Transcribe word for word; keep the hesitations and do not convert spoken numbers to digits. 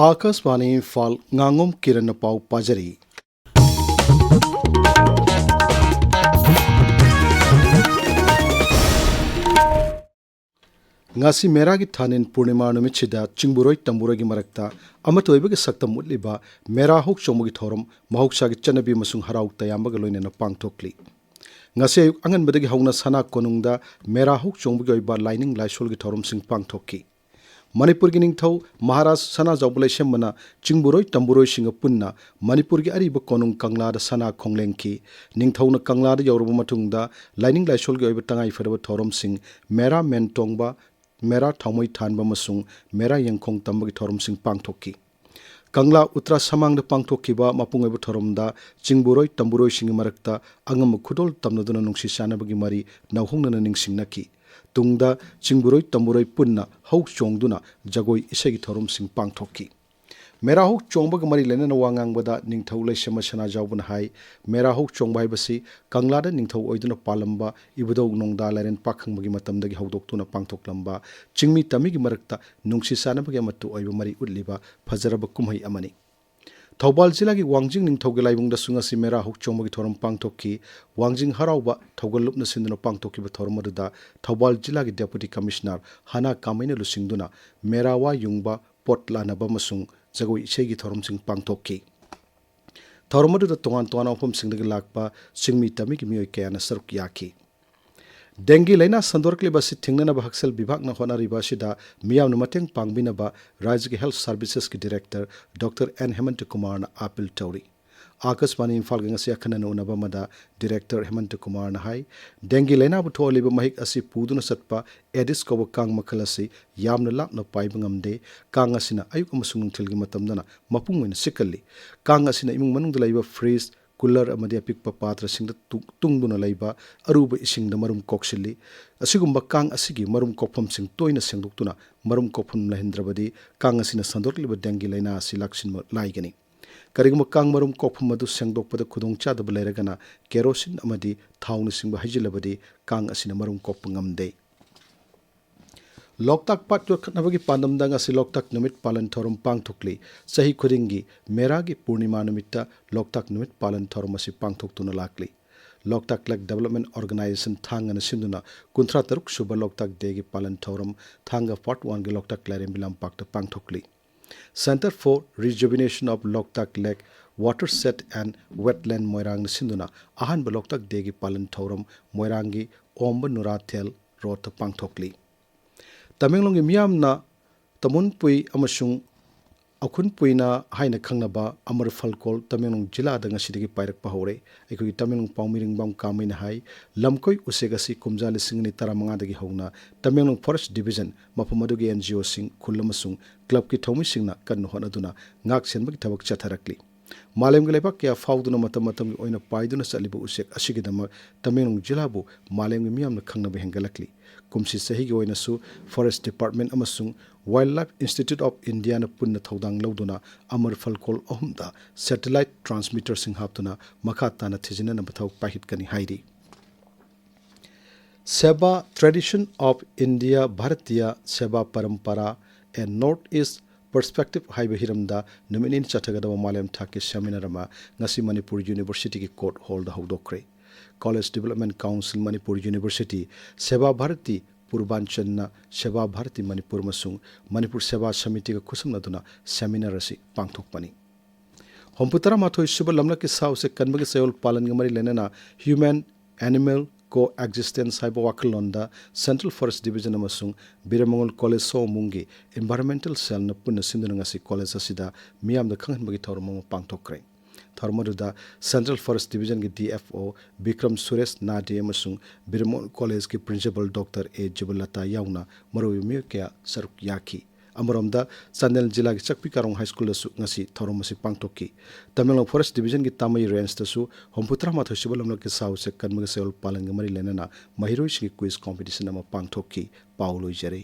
ꯑꯥꯀꯥꯁꯕꯥꯅꯤ ꯏꯝꯐꯥꯜ, ꯉꯥꯉꯣꯝ ꯀꯤꯔꯟꯅ ꯄꯥꯎ ꯄꯥꯖꯔꯤ꯫ ꯉꯁꯤ ꯃꯦꯔꯥꯒꯤ ꯊꯥꯅꯤꯟ ꯄꯨꯔꯅꯤꯃꯥ ꯅꯨꯃꯤꯠꯁꯤꯗ ꯆꯤꯡꯕꯨꯔꯣꯏ ꯇꯝꯕꯨꯔꯣꯏꯒꯤ ꯃꯔꯛꯇ ꯑꯃꯠꯇ ꯑꯣꯏꯕꯒꯤ ꯁꯛꯇꯝ ꯎꯠꯂꯤꯕ ꯃꯦꯔꯥ ꯍꯧ ꯆꯣꯡꯕꯒꯤ ꯊꯧꯔꯝ ꯃꯍꯧꯁꯥꯒꯤ ꯆꯠꯅꯕꯤ ꯑꯃꯁꯨꯡ ꯍꯔꯥꯎ ꯇꯌꯥꯝꯕꯒ ꯂꯣꯏꯅꯅ ꯄꯥꯡꯊꯣꯛꯂꯤ꯫ ꯉꯁꯤ ꯑꯌꯨꯛ ꯑꯉꯟꯕꯗꯒꯤ ꯍꯧꯅ ꯁꯅꯥ ꯀꯣꯅꯨꯡꯗ ꯃꯦꯔꯥ ꯍꯧ ꯆꯣꯡꯕꯒꯤ ꯑꯣꯏꯕ ꯂꯥꯏꯅꯤꯡ ꯂꯥꯏꯁꯣꯜꯒꯤ ꯊꯧꯔꯝꯁꯤꯡ ꯄꯥꯡꯊꯣꯛꯈꯤ꯫ ꯃꯅꯤꯄꯨꯔꯒꯤ ꯅꯤꯡꯊꯧ ꯃꯍꯥꯔꯥꯖ ꯁꯅꯥꯖꯥꯎꯕ ꯂꯩꯁꯦꯝꯕꯅ ꯆꯤꯡꯕꯨꯔꯣꯏ ꯇꯝꯕꯨꯔꯣꯏꯁꯤꯡꯒ ꯄꯨꯟꯅ ꯃꯅꯤꯄꯨꯔꯒꯤ ꯑꯔꯤꯕ ꯀꯣꯅꯨꯡ ꯀꯪꯂꯥꯗ ꯁꯅꯥ ꯈꯣꯡꯂꯦꯡꯈꯤ꯫ ꯅꯤꯡꯊꯧꯅ ꯀꯪꯂꯥꯗ ꯌꯧꯔꯕ ꯃꯇꯨꯡꯗ ꯂꯥꯏꯅꯤꯡ ꯂꯥꯏꯁꯣꯜꯒꯤ ꯑꯣꯏꯕ ꯇꯉꯥꯏꯐꯗꯕ ꯊꯧꯔꯝꯁꯤꯡ ꯃꯦꯔꯥ ꯃꯦꯟ ꯇꯣꯡꯕ, ꯃꯦꯔꯥ ꯊꯥꯎꯃꯩ ꯊꯥꯟꯕ ꯑꯃꯁꯨꯡ ꯃꯦꯔꯥ ꯌꯦꯡꯈꯣꯡ ꯇꯝꯕꯒꯤ ꯊꯧꯔꯝꯁꯤꯡ ꯄꯥꯡꯊꯣꯛꯈꯤ꯫ ꯀꯪꯂꯥ ꯎꯇ꯭ꯔꯥ ꯁꯃꯥꯡꯗ ꯄꯥꯡꯊꯣꯛꯈꯤꯕ ꯃꯄꯨꯡ ꯑꯣꯏꯕ ꯊꯧꯔꯝꯗ ꯆꯤꯡꯕꯨꯔꯣꯏ ꯇꯝꯕꯨꯔꯣꯏꯁꯤꯡꯒꯤ ꯃꯔꯛꯇ ꯑꯉꯝꯕ ꯈꯨꯗꯣꯜ ꯇꯝꯅꯗꯨꯅ ꯅꯨꯡꯁꯤ ꯆꯥꯟꯅꯕꯒꯤ ꯃꯔꯤ ꯅꯧꯍꯧꯅꯅ ꯅꯤꯡꯁꯤꯡꯅꯈꯤ꯫ ꯇꯨꯡꯗ ꯆꯤꯡꯕꯨꯔꯣꯏ ꯇꯝꯕꯨꯔꯣꯏ ꯄꯨꯟꯅ ꯍꯧ ꯆꯣꯡꯗꯨꯅ ꯖꯒꯣꯏ ꯏꯁꯩꯒꯤ ꯊꯧꯔꯝꯁꯤꯡ ꯄꯥꯡꯊꯣꯛꯈꯤ꯫ ꯃꯦꯔꯥ ꯍꯧ ꯆꯣꯡꯕꯒ ꯃꯔꯤ ꯂꯩꯅꯅ ꯋꯥ ꯉꯥꯡꯕꯗ ꯅꯤꯡꯊꯧ ꯂꯩꯁꯦꯝꯕ ꯁꯅꯥꯖꯥꯎꯕꯅ ꯍꯥꯏ, ꯃꯦꯔꯥ ꯍꯧ ꯆꯣꯡꯕ ꯍꯥꯏꯕꯁꯤ ꯀꯪꯂꯥꯗ ꯅꯤꯡꯊꯧ ꯑꯣꯏꯗꯨꯅ ꯄꯥꯜꯂꯝꯕ ꯏꯕꯨꯙꯧ ꯅꯣꯡꯗꯥ ꯂꯥꯏꯔꯦꯟ ꯄꯥꯈꯪꯕꯒꯤ ꯃꯇꯝꯗꯒꯤ ꯍꯧꯗꯣꯛꯇꯨꯅ ꯄꯥꯡꯊꯣꯛꯂꯝꯕ ꯆꯤꯡꯃꯤ ꯇꯝꯃꯤꯒꯤ ꯃꯔꯛꯇ ꯅꯨꯡꯁꯤ ꯆꯥꯟꯅꯕꯒꯤ ꯑꯃꯠꯇ ꯑꯣꯏꯕ ꯃꯔꯤ ꯎꯠꯂꯤꯕ ꯐꯖꯔꯕ ꯀꯨꯝꯍꯩ ꯑꯃꯅꯤ꯫ ꯊꯧꯕꯥꯜ ꯖꯤꯂꯥꯒꯤ ꯋꯥꯡꯖꯤꯡ ꯅꯤꯡꯊꯧꯒꯤ ꯂꯥꯏꯕꯨꯡꯗꯁꯨ ꯉꯁꯤ ꯃꯦꯔꯥ ꯍꯧ ꯆꯣꯡꯕꯒꯤ ꯊꯧꯔꯝ ꯄꯥꯡꯊꯣꯛꯈꯤ꯫ ꯋꯥꯡꯖꯤꯡ ꯍꯔꯥꯎꯕ ꯊꯧꯒꯜ ꯂꯨꯞꯅ ꯁꯤꯟꯗꯨꯅ ꯄꯥꯡꯊꯣꯛꯈꯤꯕ ꯊꯧꯔꯝ ꯑꯗꯨꯗ ꯊꯧꯕꯥꯜ ꯖꯤꯂꯥꯒꯤ ꯗꯦꯄꯨꯇꯤ ꯀꯃꯤꯁꯅꯔ ꯍꯅꯥ ꯀꯥꯃꯩꯅ ꯂꯨꯆꯤꯡꯗꯨꯅ ꯃꯦꯔꯥ ꯋꯥ ꯌꯨꯡꯕ, ꯄꯣꯠ ꯂꯥꯟꯅꯕ ꯑꯃꯁꯨꯡ ꯖꯒꯣꯏ ꯏꯁꯩꯒꯤ ꯊꯧꯔꯝꯁꯤꯡ ꯄꯥꯡꯊꯣꯛꯈꯤ꯫ ꯊꯧꯔꯝ ꯑꯗꯨꯗ ꯇꯣꯉꯥꯟ ꯇꯣꯉꯥꯟꯕ ꯃꯐꯝꯁꯤꯡꯗꯒꯤ ꯂꯥꯛꯄ ꯆꯤꯡꯃꯤ ꯇꯝꯃꯤꯒꯤ ꯃꯤꯑꯣꯏ ꯀꯌꯥꯅ ꯁꯔꯨꯛ ꯌꯥꯈꯤ꯫ ꯗꯦꯡꯒꯤ ꯂꯥꯏꯅꯥ ꯁꯟꯗꯣꯔꯛꯂꯤꯕ ꯑꯁꯤ ꯊꯤꯡꯅꯅꯕ ꯍꯛꯁꯦꯜ ꯕꯤꯚꯥꯒꯅ ꯍꯣꯠꯅꯔꯤꯕ ꯑꯁꯤꯗ ꯃꯤꯌꯥꯝꯅ ꯃꯇꯦꯡ ꯄꯥꯡꯕꯤꯅꯕ ꯔꯥꯖ꯭ꯌꯒꯤ ꯍꯦꯜꯊ ꯁꯔꯚꯤꯁꯦꯁꯀꯤ ꯗꯤꯔꯦꯛꯇꯔ ꯗꯣꯛꯇꯔ ꯑꯦꯟ ꯍꯦꯃꯟꯇ ꯀꯨꯃꯥꯔꯅ ꯑꯥꯄꯤꯜ ꯇꯧꯔꯤ꯫ ꯑꯥꯀꯥꯁꯕꯥꯅꯤ ꯏꯝꯐꯥꯜꯒ ꯉꯁꯤ ꯑꯈꯟꯅꯅ ꯎꯅꯕ ꯑꯃꯗ ꯗꯤꯔꯦꯛꯇꯔ ꯍꯦꯃꯟꯇ ꯀꯨꯃꯥꯔꯅ ꯍꯥꯏ, ꯗꯦꯡꯒꯤ ꯂꯥꯏꯅꯥꯕꯨ ꯊꯣꯛꯍꯜꯂꯤꯕ ꯃꯍꯤꯛ ꯑꯁꯤ ꯄꯨꯗꯨꯅ ꯆꯠꯄ ꯑꯦꯗꯤꯁ ꯀꯧꯕ ꯀꯥꯡ ꯃꯈꯜ ꯑꯁꯤ ꯌꯥꯝꯅ ꯂꯥꯞꯅ ꯄꯥꯏꯕ ꯉꯝꯗꯦ꯫ ꯀꯥꯡ ꯑꯁꯤꯅ ꯑꯌꯨꯛ ꯑꯃꯁꯨꯡ ꯅꯨꯡꯊꯤꯜꯒꯤ ꯃꯇꯝꯗꯅ ꯃꯄꯨꯡ ꯑꯣꯏꯅ ꯆꯤꯛꯀꯜꯂꯤ꯫ ꯀꯥꯡ ꯑꯁꯤꯅ ꯏꯃꯨꯡ ꯃꯅꯨꯡꯗ ꯂꯩꯕ ꯐ꯭ꯔꯤꯖ, ꯀꯨꯂꯔ ꯑꯃꯗꯤ ꯑꯄꯤꯛꯄ ꯄꯥꯇ꯭ꯔꯁꯤꯡꯗ ꯇꯨ-, ꯇꯨꯡꯗꯨꯅ ꯂꯩꯕ ꯑꯔꯨꯕ ꯏꯁꯤꯡꯗ ꯃꯔꯨꯝ ꯀꯣꯛꯁꯤꯜꯂꯤ꯫ ꯑꯁꯤꯒꯨꯝꯕ ꯀꯥꯡ ꯑꯁꯤꯒꯤ ꯃꯔꯨꯝ ꯀꯣꯛꯐꯝꯁꯤꯡ ꯇꯣꯏꯅ ꯁꯦꯡꯗꯣꯛꯇꯨꯅ ꯃꯔꯨꯝ ꯀꯣꯛꯐꯝ ꯂꯩꯍꯟꯗ꯭ꯔꯕꯗꯤ ꯀꯥꯡ ꯑꯁꯤꯅ ꯁꯟꯗꯣꯔꯛꯂꯤꯕ ꯗꯦꯡꯒꯤ ꯂꯥꯏꯅꯥ ꯑꯁꯤ ꯂꯥꯛꯁꯤꯟꯕ ꯂꯥꯏꯒꯅꯤ꯫ ꯀꯔꯤꯒꯨꯝꯕ ꯀꯥꯡ ꯃꯔꯨꯝ ꯀꯣꯛꯐꯝ ꯑꯗꯨ ꯁꯦꯡꯗꯣꯛꯄꯗ ꯈꯨꯗꯣꯡꯆꯥꯗꯕ ꯂꯩꯔꯒꯅ ꯀꯦꯔꯣꯁꯤꯟ ꯑꯃꯗꯤ ꯊꯥꯎꯅꯆꯤꯡꯕ ꯍꯩꯖꯤꯜꯂꯕꯗꯤ ꯀꯥꯡ ꯑꯁꯤꯅ ꯃꯔꯨꯝ ꯀꯣꯛꯄ ꯉꯝꯗꯦ꯫ ꯂꯣꯛꯇꯥꯛ ꯄꯥꯠ ꯌꯣꯛꯈꯠꯅꯕꯒꯤ ꯄꯥꯟꯗꯝꯗ ꯉꯁꯤ ꯂꯣꯛꯇꯥꯛ ꯅꯨꯃꯤꯠ ꯄꯥꯂꯟ ꯊꯧꯔꯝ ꯄꯥꯡꯊꯣꯛꯂꯤ꯫ ꯆꯍꯤ ꯈꯨꯗꯤꯡꯒꯤ ꯃꯦꯔꯥꯒꯤ ꯄꯨꯔꯅꯤꯃꯥ ꯅꯨꯃꯤꯠꯇ ꯂꯣꯛꯇꯥꯛ ꯅꯨꯃꯤꯠ ꯄꯥꯂꯟ ꯊꯧꯔꯝ ꯑꯁꯤ ꯄꯥꯡꯊꯣꯛꯇꯨꯅ ꯂꯥꯛꯂꯤ꯫ ꯂꯣꯛꯇꯥꯛ ꯂꯦꯛ ꯗꯦꯕꯂꯞꯃꯦꯟ ꯑꯣꯔꯒꯅꯥꯏꯖꯦꯁꯟ ꯊꯥꯡꯒꯅ ꯁꯤꯟꯗꯨꯅ ꯀꯨꯟꯊ꯭ꯔꯥ ꯇꯔꯨꯛ ꯁꯨꯕ ꯂꯣꯛꯇꯥꯛ ꯗꯦꯒꯤ ꯄꯥꯂꯟ ꯊꯧꯔꯝ ꯊꯥꯡꯒ ꯄꯥꯔꯠ ꯋꯥꯟꯒꯤ ꯂꯣꯛꯇꯥꯛ ꯂꯥꯏꯔꯦꯝꯕꯤ ꯂꯝꯄꯥꯛꯇ ꯄꯥꯡꯊꯣꯛꯂꯤ꯫ Centre for Rejuvenation of Loktak Lake, Watershed and Wetland ꯃꯣꯏꯔꯥꯡꯅ ꯁꯤꯟꯗꯨꯅ ꯑꯍꯥꯟꯕ ꯂꯣꯛꯇꯥꯛ ꯗꯦꯒꯤ ꯄꯥꯂꯟ ꯊꯧꯔꯝ ꯃꯣꯏꯔꯥꯡꯒꯤ ꯑꯣꯝꯕ ꯅꯨꯔꯥꯊꯦꯜ ꯔꯣꯗꯇ ꯄꯥꯡꯊꯣꯛꯂꯤ꯫ ꯇꯃꯦꯡꯂꯣꯡꯒꯤ ꯃꯤꯌꯥꯝꯅ ꯇꯃꯨꯟꯄꯨꯏ ꯑꯃꯁꯨꯡ ꯑꯈꯨꯟꯄꯨꯏꯅ ꯍꯥꯏꯅ ꯈꯪꯅꯕ ꯑꯃꯔ ꯐꯜꯀꯣꯜ ꯇꯃꯦꯡꯂꯣꯡ ꯖꯤꯂꯥꯗ ꯉꯁꯤꯗꯒꯤ ꯄꯥꯏꯔꯛꯄ ꯍꯧꯔꯦ꯫ ꯑꯩꯈꯣꯏꯒꯤ ꯇꯃꯦꯡꯂꯣꯡ ꯄꯥꯎꯃꯤ ꯔꯤꯡꯕꯥꯝ ꯀꯥꯃꯩꯅ ꯍꯥꯏ, ꯂꯝꯀꯣꯏ ꯎꯆꯦꯛ ꯑꯁꯤ ꯀꯨꯝꯖꯥ ꯂꯤꯁꯤꯡ ꯑꯅꯤ ꯇꯔꯥꯃꯉꯥꯗꯒꯤ ꯍꯧꯅ ꯇꯃꯦꯡꯂꯣꯡ ꯐꯣꯔꯦꯁ꯭ꯠ ꯗꯤꯕꯤꯖꯟ, ꯃꯐꯝ ꯑꯗꯨꯒꯤ ꯑꯦꯟ ꯖꯤ ꯑꯣꯁꯤꯡ, ꯈꯨꯜ ꯑꯃꯁꯨꯡ ꯀ꯭ꯂꯕꯀꯤ ꯊꯧꯃꯤꯁꯤꯡꯅ ꯀꯟꯅ ꯍꯣꯠꯅꯗꯨꯅ ꯉꯥꯛ ꯁꯦꯟꯕꯒꯤ ꯊꯕꯛ ꯆꯠꯊꯔꯛꯂꯤ꯫ ꯃꯥꯂꯦꯝꯒꯤ ꯂꯩꯕꯥꯛ ꯀꯌꯥ ꯐꯥꯎꯗꯨꯅ ꯃꯇꯝ ꯃꯇꯝꯒꯤ ꯑꯣꯏꯅ ꯄꯥꯏꯗꯨꯅ ꯆꯠꯂꯤꯕ ꯎꯆꯦꯛ ꯑꯁꯤꯒꯤꯗꯃꯛ ꯇꯃꯦꯡꯂꯣꯡ ꯖꯤꯂꯥꯕꯨ ꯃꯥꯂꯦꯝꯒꯤ ꯃꯤꯌꯥꯝꯅ ꯈꯪꯅꯕ ꯍꯦꯟꯒꯠꯂꯛꯂꯤ꯫ ꯀꯨꯝꯁꯤ ꯆꯍꯤꯒꯤ ꯑꯣꯏꯅꯁꯨ ꯐꯣꯔꯦꯁ꯭ꯠ ꯗꯤꯄꯥꯔꯠꯃꯦꯟ ꯑꯃꯁꯨꯡ ꯋꯥꯏꯜꯗ ꯂꯥꯏꯐ ꯏꯟꯁꯇꯤꯇ꯭ꯌꯨꯠ ꯑꯣꯐ ꯏꯟꯗꯤꯌꯥꯅ ꯄꯨꯟꯅ ꯊꯧꯗꯥꯡ ꯂꯧꯗꯨꯅ ꯑꯃꯔ ꯐꯜꯀꯣꯜ ꯑꯍꯨꯝꯗ ꯁꯦꯇꯦꯂꯥꯏꯠ ꯇ꯭ꯔꯥꯟꯁꯃꯤꯇꯔꯁꯤꯡ ꯍꯥꯞꯇꯨꯅ ꯃꯈꯥ ꯇꯥꯅ ꯊꯤꯖꯤꯟꯅꯅꯕ ꯊꯕꯛ ꯄꯥꯏꯈꯠꯀꯅꯤ ꯍꯥꯏꯔꯤ꯫ Seva Tradition of India Bharatiya Seva Parampara, A North East Perspective ꯍꯥꯏꯕ ꯍꯤꯔꯝꯗ ꯅꯨꯃꯤꯠ ꯅꯤꯅꯤ ꯆꯠꯊꯒꯗꯕ ꯃꯥꯂꯦꯝ ꯊꯥꯛꯀꯤ ꯁꯦꯃꯤꯅꯥꯔ ꯑꯃ ꯉꯁꯤ ꯃꯅꯤꯄꯨꯔ ꯌꯨꯅꯤꯚꯔꯁꯤꯇꯤꯒꯤ ꯀꯣꯔꯠ ꯍꯣꯜꯗ ꯍꯧꯗꯣꯛꯈ꯭ꯔꯦ꯫ College development council Manipur university, ꯁꯦꯕꯥ ꯚꯥꯔꯇꯤ ꯄꯨꯔꯕꯥꯟꯆꯟꯅ ꯁꯦꯕꯥ ꯚꯥꯔꯇꯤ ꯃꯅꯤꯄꯨꯔ ꯑꯃꯁꯨꯡ ꯃꯅꯤꯄꯨꯔ ꯁꯦꯕꯥ ꯁꯃꯤꯇꯤꯒ ꯈꯨꯠꯁꯝꯅꯗꯨꯅ ꯁꯦꯃꯤꯅꯥꯔ ꯑꯁꯤ ꯄꯥꯡꯊꯣꯛꯄꯅꯤ꯫ ꯍꯨꯝꯐꯨꯇꯔꯥ ꯃꯥꯊꯣꯏ ꯁꯨꯕ ꯂꯝꯂꯛꯀꯤ ꯁꯥ ꯎꯆꯦꯛ ꯀꯟꯕꯒꯤ ꯆꯌꯣꯜ ꯄꯥꯂꯟꯒ ꯃꯔꯤ ꯂꯩꯅꯅ Human Animal Coexistence ꯍꯥꯏꯕ ꯋꯥꯈꯜꯂꯣꯟꯗ ꯁꯦꯟꯇ꯭ꯔꯦꯜ ꯐꯣꯔꯦꯁ꯭ꯠ ꯗꯤꯕꯤꯖꯟ ꯑꯃꯁꯨꯡ ꯕꯤꯔꯃꯉꯣꯜ ꯀꯣꯂꯦꯖ ꯁꯣꯃꯨꯡꯒꯤ ꯏꯟꯚꯥꯏꯔꯣꯟꯃꯦꯟꯇꯦꯜ ꯁꯦꯜꯅ ꯄꯨꯟꯅ ꯁꯤꯟꯗꯨꯅ ꯉꯁꯤ ꯀꯣꯂꯦꯖ ꯑꯁꯤꯗ ꯃꯤꯌꯥꯝꯗ ꯈꯪꯍꯟꯕꯒꯤ ꯊꯧꯔꯝ ꯑꯃ ꯄꯥꯡꯊꯣꯛꯈ꯭ꯔꯦ꯫ ꯊꯧꯔꯝ ꯑꯗꯨꯗ ꯁꯦꯟꯇ꯭ꯔꯦꯜ ꯐꯣꯔꯦꯁ꯭ꯠ ꯗꯤꯕꯤꯖꯟꯒꯤ D F O Bikram Suresh ꯅꯥꯗꯦ ꯑꯃꯁꯨꯡ ꯕꯤꯔꯃꯣꯟ ꯀꯣꯂꯦꯖꯀꯤ ꯄ꯭ꯔꯤꯟꯁꯤꯄꯥꯜ ꯗꯣꯛꯇꯔ ꯑꯦ ꯖꯤꯕꯂꯇꯥ ꯌꯥꯎꯅ ꯃꯔꯨꯑꯣꯏꯕ ꯃꯤꯑꯣꯏ ꯀꯌꯥ ꯁꯔꯨꯛ ꯌꯥꯈꯤ꯫ ꯑꯃꯔꯣꯝꯗ, ꯆꯥꯟꯗꯦꯜ ꯖꯤꯂꯥꯒꯤ ꯆꯥꯛꯄꯤ ꯀꯥꯔꯣꯡ ꯍꯥꯏ ꯁ꯭ꯀꯨꯜꯗꯁꯨ ꯉꯁꯤ ꯊꯧꯔꯝ ꯑꯁꯤ ꯄꯥꯡꯊꯣꯛꯈꯤ꯫ ꯇꯃꯦꯡꯂꯣꯡ ꯐꯣꯔꯦꯁ꯭ꯠ ꯗꯤꯕꯤꯖꯟꯒꯤ ꯇꯥꯃꯩ ꯔꯦꯟꯖꯇꯁꯨ ꯍꯨꯝꯐꯨꯇꯔꯥ ꯃꯥꯊꯣꯏ ꯁꯨꯕ ꯂꯝꯂꯛꯀꯤ ꯁꯥ ꯎꯆꯦꯛ ꯀꯟꯕꯒꯤ ꯆꯌꯣꯜ ꯄꯥꯂꯟꯒ ꯃꯔꯤ ꯂꯩꯅꯅ ꯃꯍꯩꯔꯣꯏꯁꯤꯡꯒꯤ ꯀ꯭ꯋꯤꯖ ꯀꯣꯝꯄꯤꯇꯤꯁꯟ ꯑꯃ ꯄꯥꯡꯊꯣꯛꯈꯤ꯫ ꯄꯥꯎ ꯂꯣꯏꯖꯔꯦ꯫